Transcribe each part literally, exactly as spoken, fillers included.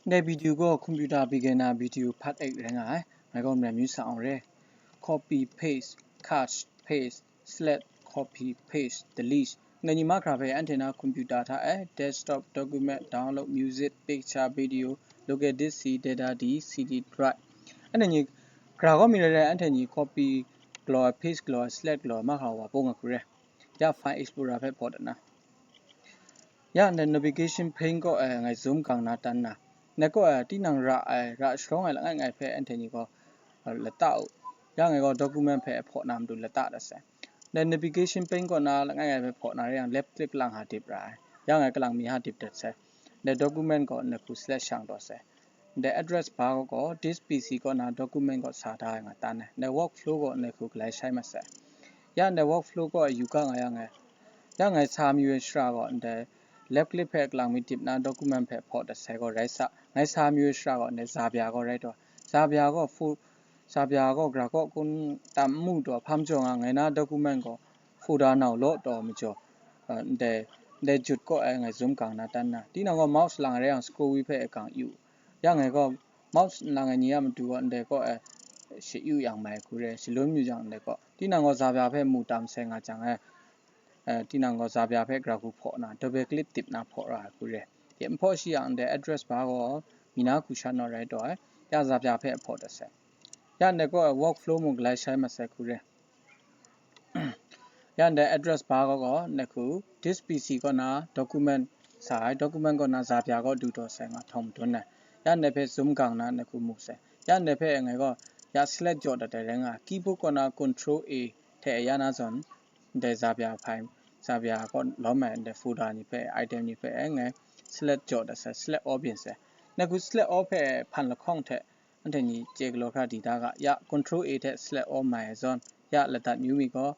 Ndai video gaw computer beginner video part eight rai nga ai. Ngai gaw Maren Myu Sa Awng re. Copy paste, cut paste, select, copy paste, delete. Ndai ni mahkra hpe anhte na computer hta e desktop, document, download, music, picture, video, local disk C, data D, C D drive. Anhte ni gra gaw mi rai rai, anhte ni copy galaw ai, paste galaw ai, select galaw ai mahkra wa pung ai hku re. Ya File Explorer hpe hpaw dat na. Ya ndai navigation pane kaw e ngai zoom gang na tan na. Ndai kaw e tinang ra ai, ra sharawng ai langai ngai hpe anhte ni gaw, eh, lata u. Ya ngai gaw document hpe hpaw na matu lata dat sai. Ndai navigation pane kaw na langai ngai hpe hpaw na re yang left click lang ha dip ra ai. Ya ngai kalang mi ha dip dat sai. Ndai document gaw ndai hku select shang taw sai. Ndai address bar gaw, gaw this P C kaw na document gaw sa da ai nga tan ai. Ndai workflow gaw ndai hku galai shai mat sai. Ya ndai workflow gaw yu ga nga yang e. Ya ngai sa mayu ai shara gaw ndai left click hpe kalang mi dip na document hpe hpaw dat sai gaw rai sa. Ngai sa mayu ai shara gaw ndai za bya gaw rai taw. Za bya gaw fu-, za bya gaw gra kaw kun tam nmu taw hpa majaw nga ngai na document gaw folder nau law taw majaw, eh, ndai, ndai jut kaw e ngai zoom gang na tan na. Tinang gaw mouse lang rai yang scroll wheel hpe e gang yu. Ya ngai gaw mouse lang ai ni a matu gaw ndai kaw e sha-yu yang mai hku re, shalun yu yang ndai kaw. Tinang gaw za bya hpe mu tam sai nga jang e, eh, tinang gaw za bya hpe gra hku hpaw na, double click dip na hpaw ra ai hku re. Hte n hpaw shi yang ndai address bar gaw mi na hku sha naw rai taw ai, ya za bya hpe hpaw dat sai. Ya ndai kaw e workflow mung galai shai mat sai hku re. Ya ndai address bar gaw gaw, ndai hku this P C kaw na document sa ai, document kaw na za bya gaw du taw sai nga htawng madun ai. Ya ndai hpe zoom gang na ndai hku mu sai. Ya ndai hpe ngai gaw ya select jaw dat ai rai nga ai. Keyboard kaw na control A hte ya na zawn, ndai za bya hpai, za bya kaw lawm ai ndai folder ni hpe, item ni hpe ngai select jaw dat sai, select all byin sai. Ndai hku select all hpe hpan lahkawng hte, anhte ni chye galaw hkra di da ga, ya control A hte select all mai ai zawn, ya ladat mayu mi gaw,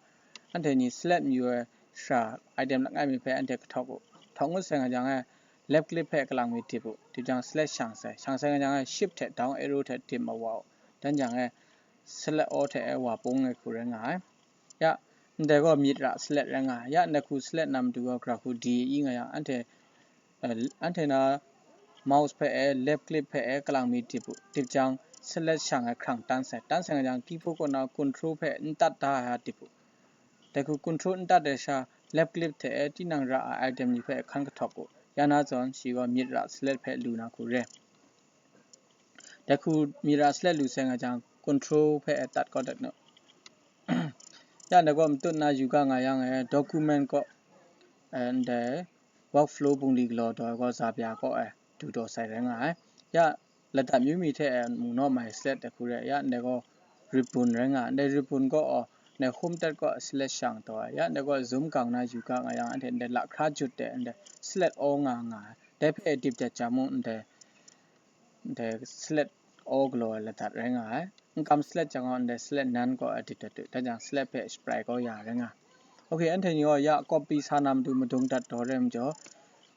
anhte ni select mayu ai shara item langai mi hpe anhte kahtawk u. Htawk ngut sai nga jang e, left click hpe kalang mi dip u. Dip jang select shang sai. Shang sai nga jang e, shift hte down arrow hte dim mawa u. Dan jang e, select all hte e wa pung ai hku rai nga ai. Ya, ndai gaw myit ra select rai nga ai. Ya, ndai hku select na matu gaw gra hku D E nga yang, anhte eh, anhte na mouse hpe e, left click hpe e, kalang mi dip u. Dip jang, select shang ai hkrang tan sai. Tan sai nga jang, keyboard kaw na control hpe n tat da ai a dip u. Dai hku control n tat ai sha, left click hte e, tinang ra ai item ni hpe hkan kahtawk u. Ya na zawn, shi gaw myit ra select hpe lu na hku re. Dai hku myit ra select lu sai nga jang, control hpe e tat kau dat nu. Ya ndai gaw matut na yu ga nga yang e, document kaw, eh, ndai workflow bungli galaw taw ai gaw za bya kaw e du taw sai rai nga ai. Ya ladat mayu mi hte e mu naw mai select dai hku re, ya ndai gaw ribbon rai nga ai. Ndai ribbon kaw, ndai home tab kaw select shang taw ai. Ya ndai gaw zoom gang na yu ga nga yang, anhte ndai lahkra jut de ndai select all nga nga ai. Dai hpe dip dat jang mung ndai ndai select all galaw ai ladat rai nga ai. N kam select jang gaw, ndai select none kaw e dip dat u. Dan jang select hpe shaprai kau ya rai nga ai. Ok, anhte ni gaw ya copy sa na matu madung dat taw rai majaw,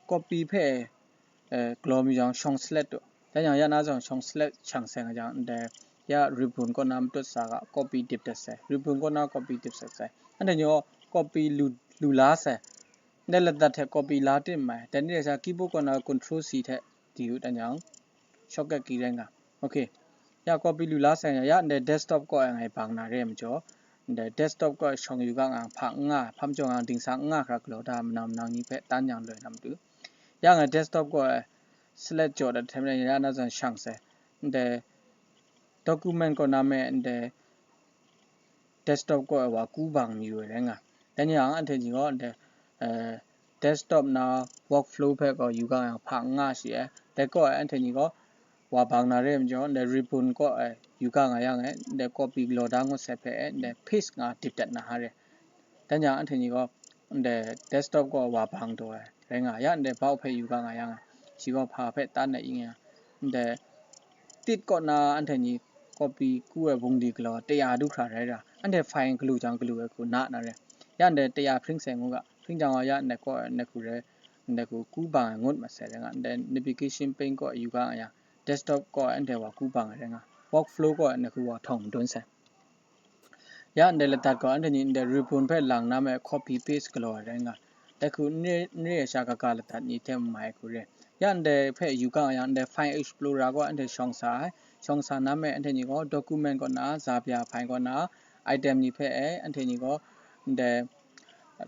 copy hpe, eh, galaw mi jang shawng select u. Dan jang ya na zawn shawng select shang sai nga jang, ndai ya ribbon kaw na matut sa ga copy dip dat sai. Ribbon kaw na copy dip dat sai. Anhte ni gaw copy lu, lu la sai. Ndai ladat hte copy la tim mai. Dai ni rai sha, keyboard kaw na control C hte di u dan jang, shortcut key rai nga. Ok. Ya copy lu la sai nga, ya ndai desktop kaw e ngai bang na re ai majaw, ndai desktop kaw e shawng yu ga nga, hpa n nga, hpa majaw nga, dingsa n nga hkra galaw da, manang manang ni hpe tan yang loi na matu. Ya ngai desktop kaw e select jaw dat hte maren ya na zawn shang sai. Ndai document kaw na me ndai desktop kaw e wa ku bang mayu ai rai nga. Dan yang anhte ni gaw ndai, eh, desktop na workflow hpe gaw yu ga yang hpa n nga shi ai. Dai kaw e anhte ni gaw wa bang na re ai majaw, ndai ribbon kaw e yu ga nga yang e, ndai copy galaw da ngut sai hpe e, ndai paste nga dip dat na ha re. Dan jang anhte ni gaw ndai desktop kaw wa bang taw ai rai nga, ya ndai bau hpe yu ga nga yang, shi gaw hpa hpe tan ai i nga, ndai tit kaw na anhte ni copy ku ai bungli galaw taya du hkra rai ra, anhte file galu jang galu ai hku na na re. Ya ndai taya hpring sai ngu ga, hpring jang gaw ya ndai kaw ai ndai hku rai, ndai hku ku bang ai ngut mat sai rai nga, ndai navigation pane kaw yu ga nga yang, desktop kaw ai anhte wa ku bang ai rai nga, workflow kaw ai ndai hku wa htawng madun sai. Ya ndai ladat gaw anhte ni ndai ribbon hpe lang na me copy paste galaw ai rai nga, dai hku n re, n re ai sha kaga ladat ni hte mai ai hku re. Ya ndai hpe yu ga yang, ndai File Explorer gaw anhte shawng sa ai. Shawng sa na me, anhte ni gaw document kaw na, za bya file kaw na, item ni hpe e, anhte ni gaw ndai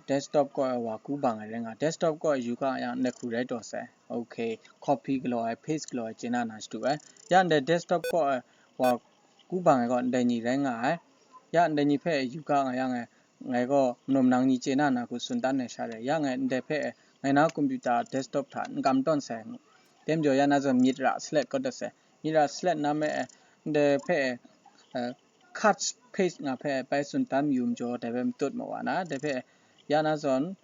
desktop kaw e wa ku bang ai rai nga. Desktop kaw e yu ga yang, ndai hku rai taw sai. Ok, copy galaw ai, paste galaw ai, chye na na shadu ai. Ya ndai desktop kaw e wa ku bang ai gaw, ndai ni rai nga ai. Ya ndai ni hpe yu ga nga yang e, ngai gaw manaw manang ni chye na na hku tsun dan ai sha rai. Ya ngai ndai hpe e, ngai na computer desktop hta n kam tawn sai. Tem jaw ya na zawn myit ra select kaw dat sai. Myit ra select na me e, ndai hpe e, eh, cut paste nga hpe bai tsun dan yu majaw, dai hpe matut ma wa na, dai hpe ya na zawn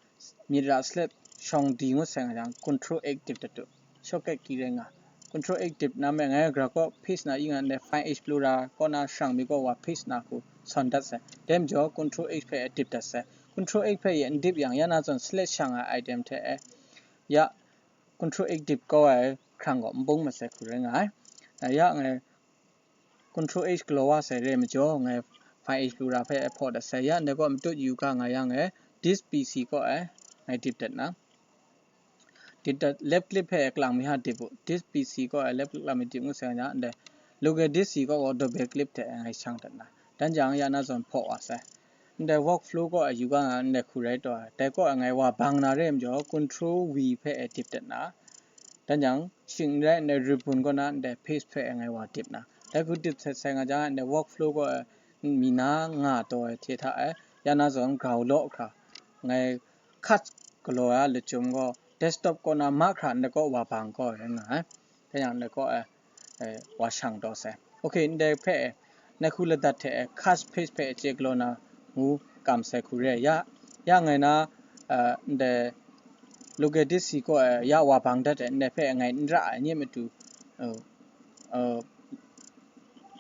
myit ra select shawng di ngut sai nga jang, control X dip dat u. Shortcut key rai nga. Control X dip na me ngai gra kaw paste na i nga ndai File Explorer kaw na shang mi kaw wa paste na hku sawn dat sai. Tem jaw control X hpe dip dat sai. Control X hpe ye n dip yang ya na zawn select shang ai item hte e, ya control X dip kau ai hkrang gaw n bung masai hku rai nga ai. Ya ngai control H galaw wa sai re majaw, ngai File Explorer hpe hpaw dat sai. Ya ndai kaw matut yu ga nga yang e, this P C kaw e ngai dip dat na. Dip dat, left click hpe kalang mi ha dip u. This P C kaw e left click lang mi dip ngut sai nga, ndai local disk C kaw gaw double click hte ngai shang dat na. Dan jang ya na zawn hpaw wa sai. Ndai workflow kaw e yu ga nga, ndai hku rai taw ai. Dai kaw e ngai wa bang na re majaw, control V hpe e dip dat na. Dan jang, shing n rai, ndai ribbon kaw na ndai paste hpe ngai wa dip na. Dai hku dip sai sai nga jang, ndai workflow kaw e mi na nga taw ai hte hta e, ya na zawn grau law hkra, ngai cut galaw ai lachyum gaw, desktop kaw na mahkra ndai kaw wa bang kaw ai rai nga ai. Dan jang, ndai kaw e, e, wa shang taw sai. Ok, ndai hpe e, ndai hku ladat hte e, cut paste hpe e chye galaw na ngu kam sai hku re. Ya, ya ngai na, e, ndai local disk C kaw e, ya wa bang dat e, ndai hpe ngai n ra ai, nye matu, e, e,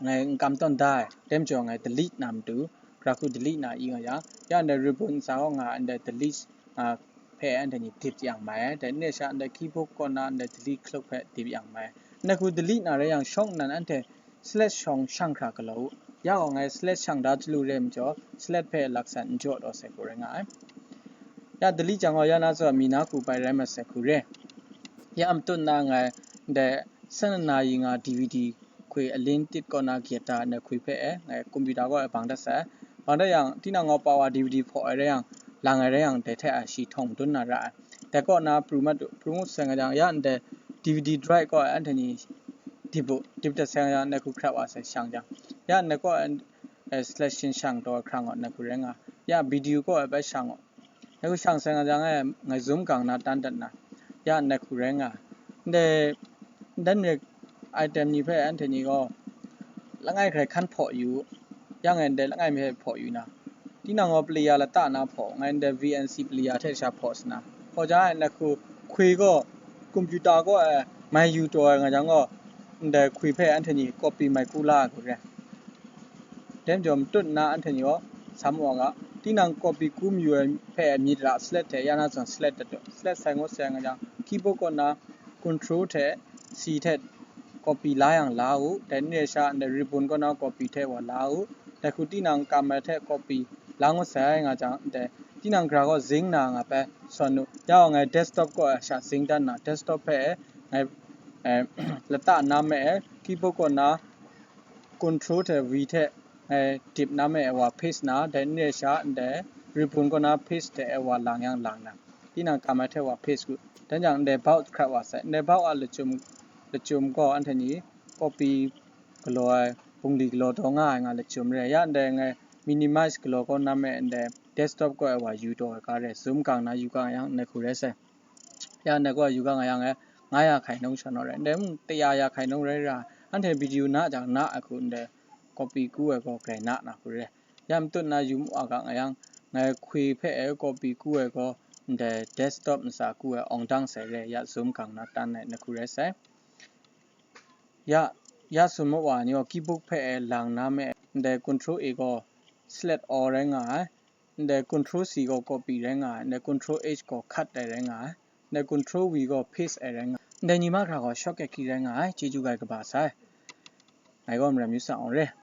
ngai n kam tawn da ai, tem jaw ngai delete na matu, gra hku delete na i nga yang, ya ndai ribbon ntsa kaw nga ndai delete, a, hpe anhte ni dip yang mai ai. Dai n re sha ndai keyboard kaw na ndai delete clock hpe dip yang mai ai. Ndai hku delete na rai yang, shawng nnan anhte select shawng shang hkra galaw u. Ya gaw ngai select shang da chyalu re majaw, select hpe laksan n jaw taw sai hku rai nga ai. Ya delete jang gaw, ya na zawn mi na hku bai rai mat sai hku re. Ya matut na ngai ndai sana na yi nga D V D hkwi alin tit kaw na geta ndai hkwi hpe e, ngai computer kaw e bang dat sai. Bang dat yang, tinang gaw pa wa D V D hpaw ai rai yang, lang ai rai yang, dai hte a shi htawng madun na ra ai. Dai kaw na pru mat u, pru ngut sai nga jang, ya ndai D V D drive kaw e anhte ni dip u, dip dat sai nga jang, ndai hku hkrat wa sai shang jang. Ya ndai kaw e, e, selection shang taw ai hkrang gaw, ndai hku rai nga. Ya video kaw e bai shang u. Ndai hku shang sai nga jang e, ngai zoom gang na tan dat na, ya ndai hku rai nga. Ndai, ndai re item ni hpe anhte ni gaw langai hkrai hkan hpaw yu u. Ya ngai ndai langai mi hpe hpaw yu na, tinang gaw player lata na hpaw, ngai ndai V N C player hte sha hpaw sa na, hpaw jang e ndai hku hkwi gaw, computer kaw e mai yu taw ai nga jang gaw, ndai hkwi hpe anhte ni copy mai ku la ai hku re. Dai majaw matut nna anhte ni gaw sa mu wa ga, tinang copy ku mayu ai hpe myit ra select hte ya na zawn select dat u. Select sai ngut sai nga jang, keyboard kaw na control hte C hte copy la yang la u. Dai n re sha ndai ribbon kaw na copy hte wa la u. Dai hku tinang kam ai hte copy la ngut sai nga jang, ndai tinang gra gaw zing na nga bai sawn u. Ya gaw ngai desktop kaw e sha zing dan na, desktop hpe ngai, eh, lata na me e, keyboard kaw na control hte V hte, eh, dip na me e wa paste na, dai n re sha ndai ribbon kaw na paste hte e wa lang yang lang na, tinang kam ai hte wa paste ku. Dan jang ndai baw hkrat wa sai. Ndai baw a lachyum, lachyum gaw anhte ni copy galaw ai, bungli galaw taw nga ai nga lachyum re. Ya ndai ngai minimize galaw kaw na me ndai desktop kaw e wa yu taw ai ga re. Zoom gang na yu gang yang ndai hku rai sai. Ya ndai gaw yu gang yang e, nga ya hkai nung sha naw rai. Ndai mung taya ya hkai nung rai ra, anhte video na jang na ai hku ndai copy ku ai gaw grai na na hku re. Ya matut na yu mu a ga nga yang, ngai hkwi hpe e copy ku ai gaw, ndai desktop ntsa ku ai awng dang sai re, ya zoom gang na tan ai na hku rai sai. Ya, ya tsun mu wa ni gaw keyboard hpe e lang na me, ndai control A gaw select all rai nga ai. Ndai control C gaw copy rai nga ai, ndai control H gaw cut ai rai nga ai, ndai control V gaw paste ai rai nga ai, ndai ni mahkra gaw shortcut key rai nga ai, chyeju gai kaba sai. Ngai gaw maram yu sa awng re.